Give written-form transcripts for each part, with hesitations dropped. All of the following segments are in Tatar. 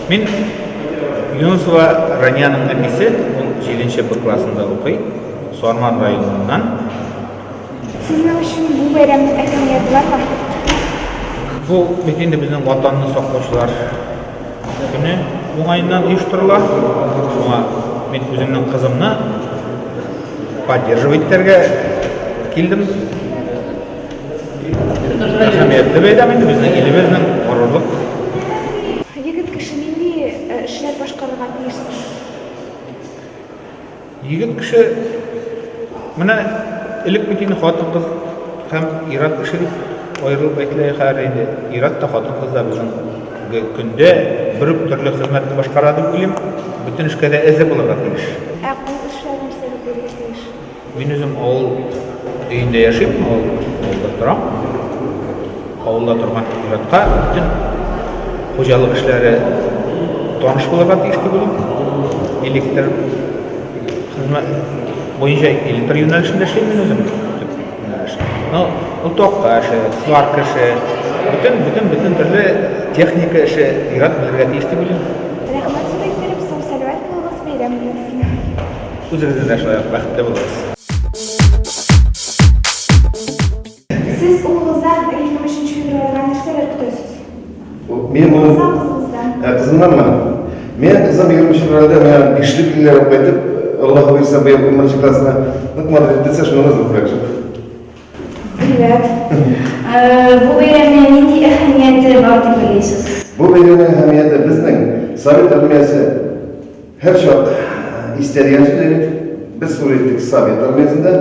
Мин Юнусова Раниянең әтисе, ул җиденче Б классында укый, Сарман районыннан. Сезнең өчен бу бәйрәмнең әһәмияте бармы? Бу бит инде безнең Ватанны саклаучылар көне уңаеннан оештырыла. Шуңа мин үземнең кызымны поддерживать итәргә килдем. Әһәмиятле бәйрәм инде безнең илебезнең горурлык. Егет кеше нинди эшләр башкарырга тиеш соң? Егет кеше менә элек бит инде хатын-кыз һәм ир-ат эше дип аерылып әйтелә, хәзер инде ир-ат та, хатын-кыз да безнең көндә бер үк төрле хезмәтне башкара дип уйлыйм. Бөтен эшкә дә әзер булырга тиеш. Ә кул эшләре нәрсә бирергә тиеш? Мин үзем авыл өендә яшим, авылда торам. Авылда торган ир-атка бөтен хуҗалык эшләре таныш булырга тиеш дип уйлыйм. Электр хезмәт буенча электр юнәлешендә эшлим мин үзем. Төп юнәлеш. Ну, ул такта эше, сварка эше, бөтен, бөтен, бөтен төрле техника эше ир-ат белергә тиеш дип уйлыйм. Рәхмәт зур иттереп, сау-сәламәт булыгыз, бәйрәм белән! Үзегезнең дә шулай ук бәхетле булыгыз. Сез улыгыздан 23 нче февральгә нәрсәләр көтәсез? Минем улым, Улыгыздан, кызыгыздан. Ә, кызымнанмы? Минем кызым 23 февральдә миңа бишле билгеләр алып кайтып, Аллаһы боерса, быел унберенче классына нык матур итеп бетсә, шуннан да зур бүләк юк. Привет. Бу бәйрәмнең нинди әһәмияте бар дип уйлыйсыз? Бу бәйрәмнең әһәмияте безнең Совет армиясе Һәрчак истә дигән сүз әйбәт. Без служить иттек Совет армиясендә,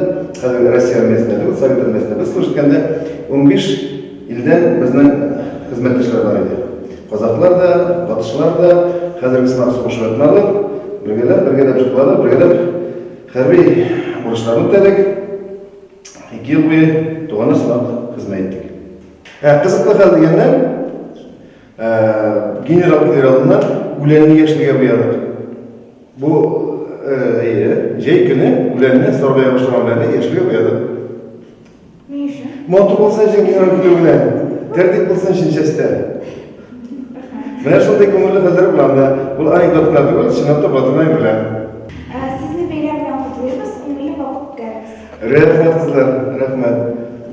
хәзерге Россия армиясендә түгел, Совет армиясендә. Без служить иткәндә 15 илдән безнең хезмәттәшләр бар иде. Казахлар да, латышлар да, хәзерге сымак сугышып ятмадык. Бергәләп, бергәләп җырладык, бергәләп хәрби бурычларны үтәдек. Ике ел буе туганнар сымак хезмәт иттек. Ә кызыклы хәл дигәннән, Генерал килер алдыннан үләнне яшелгә буядык. Бу әйе, җәй көне үләнне, саргая башлаган үләнне яшелгә буядык. Ни өчен? Матур булсын өчен генерал килү белән. Тәртип булсын өчен чәчтә. Менә шундый күңелле хәлләр була анда. Ул анекдот кына түгел, чынлап та була торган әйберләр. Сезне бәйрәм белән котлыйбыз, күңелле вакыт үткәрегез. Рәхмәт, кызлар, рәхмәт.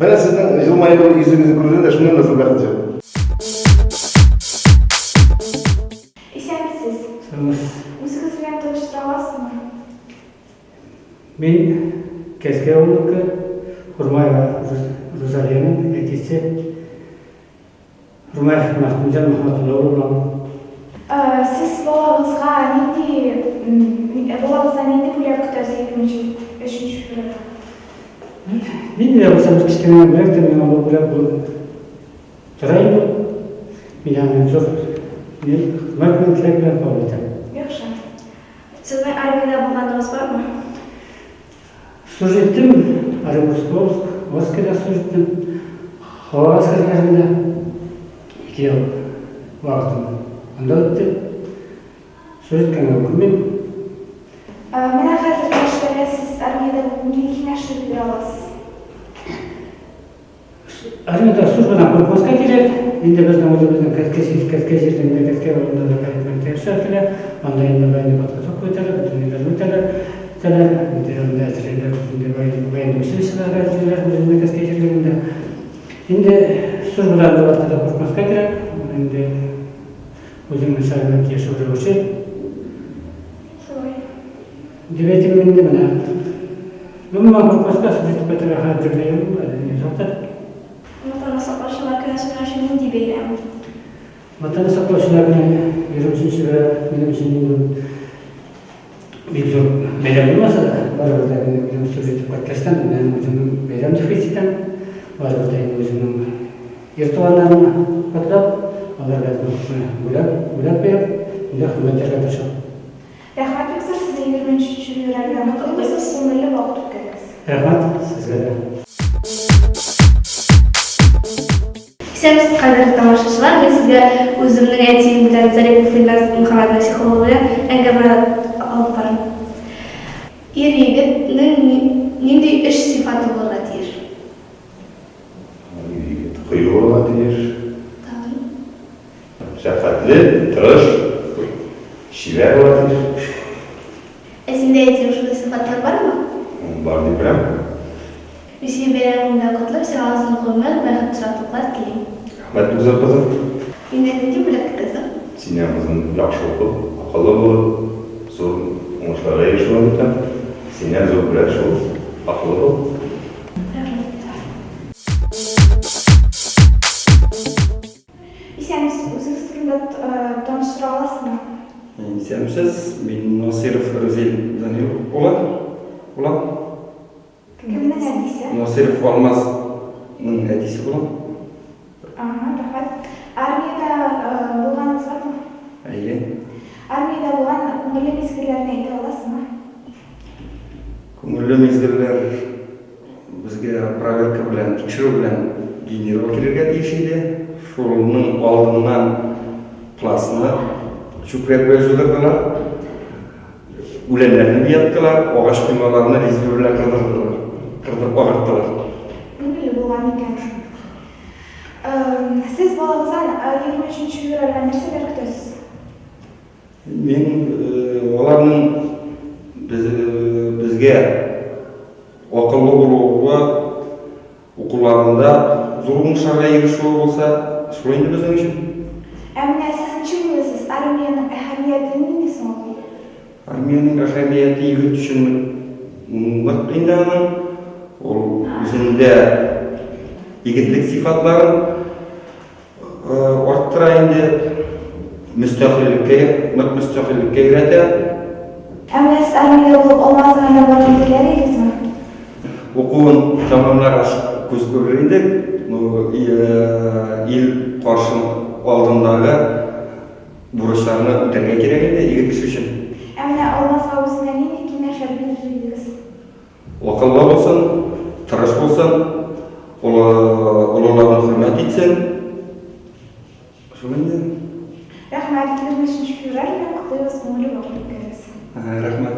Менә сезнең елмаюлы йөзегезне күрүдән дә шуннан да зур бәхет юк. Исәнмесез. Исәнмесез. Үзегез белән таныштыра аласызмы? Мин Кәзкәй авылыныкы, Хурмаева Рузалиянең әтисе. Румаев Мәхтүмҗан Мөхәммәтулла улы булам. Сез балагызга нинди балагыздан нинди бүләк көтәсез 23 февральгә? Нинди дә булса бер кечкенә бүләк тә миңа бу бүләк булып тора инде ул. Мин аны зур хөрмәт белән, теләк белән кабул итәм. Яхшы. Сезнең армиядә булганыгыз бармы? Служить иттем, Оренбургская область, Орскида служить иттем. Һава гаскәрләрендә ике ел вакытым анда үтте. Служить иткәнгә үкенмим. Менә хәзер яшьләргә сез армиядә булып нинди киңәшләр бирә аласыз? Армиядә службадан курыкмаска кирәк. Инде безнең үзебезнең Кәзкә җир, Кәзкә җирлегендә, Кәзкә авылында да мәктәп эшләтелә. Анда инде военный подготовка үтәләр, бөтен ниләрне үтәләр, үтәләр. Инде анда әзерлиләр, инде военный училищеларга әзерлиләр үзебезнең Кәзкә җирлегендә. Инде службадан да вакытта курыкмаска кирәк. Инде үзеңнең сәламәт яшәү рәвеше. Шулай. Дип әйтим инде менә. Гомумән куркмаска, сүз итеп әйтергә хәзер бер генә юл, әле ни озактыр. Ватанны саклаучылар көне сезнең өчен нинди бәйрәм? Ватанны саклаучылар көне 23 февраль минем өчен инде ул бик зур бәйрәм булмаса да, барыбер дә инде үзем сүз итеп кайткачтан, мин аны үземнең бәйрәм дип хис итәм. Барыбер дә инде үземнең ир туганнарымны котлап, аларга бүләк, бүләк биреп, инде хөрмәт итәргә тырышам. Рәхмәт бик зур сезне 23 февраль белән котлыйбыз, күңелле вакыт үткәрегез. Рәхмәт сезгә дә. Исәнмесез, кадерле тамашачылар! Мин сезгә үземнең әтием белән Зарипов Илназ Мөхәммәтнасих улы белән әңгәмә алып барам. Ир-егетнең нинди өч сыйфаты булырга тиеш? Ир-егет кыю булырга тиеш. Тагын? Шәфкатьле, тырыш. Чибәр була тиеш. Ә синдә, әтием, шундый сыйфатлар бармы? Бар дип беләм. Мин сине бәйрәмең белән котлыйм, сиңа озын гомер, бәхет, шатлыклар телим. Рәхмәт, бик зур кызым. Миннән нинди бүләк көтәсең? Синнән, кызым, яхшы укып, акыллы булып, зур уңышларга ирешүен көтәм. Синнән зур бүләк шул, акыллы бул. Рәхмәт. Исәнмесез, үзегез турында таныштыра аласызмы? Исәнмесез, мин Насыйров Рүзил Данил улы булам. Кемнең әтисе? Насыйров Алмазның әтисе булам. Ага, рәхмәт. Армиядә булганыгыз бармы? Әйе. Армиядә булган күңелле мизгелләрне әйтә аласызмы? Күңелле мизгелләр безгә проверка белән, тикшерү белән генерал килергә тиеш иде. Шуның алдыннан классны чүпрәк белән җудырдылар. Үләннәрне бияттылар, агач коймаларны резьба белән кырдырдылар, кырдырып агарттылар. Күңелле булган икән. Сез балагыздан 23 февральгә нәрсәләр көтәсез? Мин аларның безгә акыллы булуы, укуларында зур уңышларга ирешүе булса, шул инде безнең өчен. Ә менә сез ничек уйлыйсыз, армиянең әһәмияте нинди соң ул? Армиянең әһәмияте егет өчен нык инде аның. Ул үзендә егетлек сыйфатларын арттыра инде, мөстәкыйльлеккә, нык мөстәкыйльлеккә өйрәтә. Ә менә сез армиядә булып Алмазның янына баруын теләр идегезме? Укуын тәмамлагач күз күрер идек, ну, ил каршы алдындагы бурычларны үтәргә кирәк инде егет кеше өчен. Ә менә Алмазга үзенә нинди киңәшләр бирер идегез? Акыллы булсын, тырыш булсын, олыларны хөрмәт итсен. Шул инде. Рәхмәт, 23 февраль белән котлыйбыз, күңелле вакыт үткәрегез. Рәхмәт.